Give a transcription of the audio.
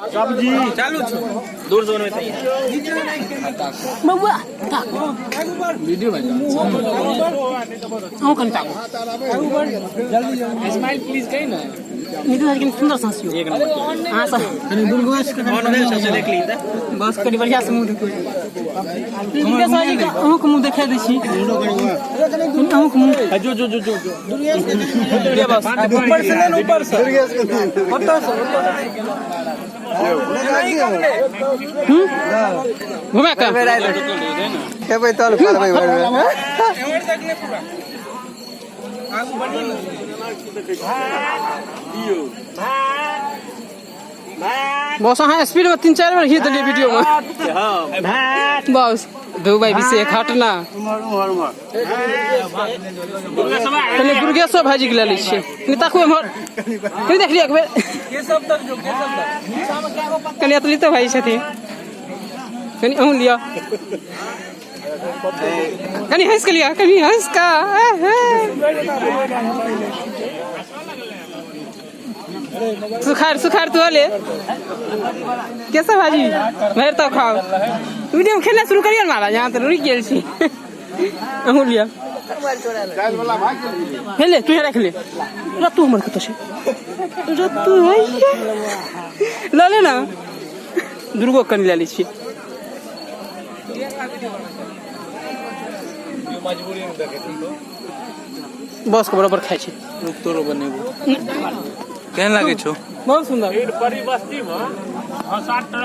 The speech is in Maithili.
सब्जी चालू छौ दूर से बनबै बौआ ताक वीडियो बन अहूँ कनि ताकू। स्माइल प्लीज कही ना। नितिन भाई कनि सुंदर से हँसियौ। एक नंबर। अहाँ सब कनि दुर्गेश के ऑन भेल सबसे देख ली त। बस कनि बढ़िया से मुँह देखू। दुर्गेश भाई के अहूँके मुँह देखा दै छी। कनि अहूँके मुँह। जो जो जो जो जो बस। ऊपर से ले, ऊपर से ओतऽ से। घुमा कऽ खेबै तल करबै घरमे। बस अहाँ स्पीड में 3-4 बेर घीच देलियै वीडियो में। बस दू भाई अभिषेक हटना। कनि दुर्गेशो भाईजी के लए लै छियै। कनि ताकू एम्हर, कनि देख लिअ एक बेर। कनि अतलितो भाई छथिन, कनि अहूँ लिअ, कनि हँसि कऽ लिअ, कनि हँसि कऽ। सुखार सुखार तू ले कैसा भाजी भरि तो खाओ। वीडियो में खेलना शुरू करियो महाराज, यहाँ तो रुकि गेल छी। अहूँ लिअ, हे ले तू रख ले। रत्तू हमर कतऽ छै? रत्तू है लऽ ले ना। दुर्गो कनि लए लै छियै। बस के बराबर खाइ छै। रुक तोरो बनेबो। केहन लागै छौ? बहुत सुंदर। बड़ी बस्ती में 7 तरह।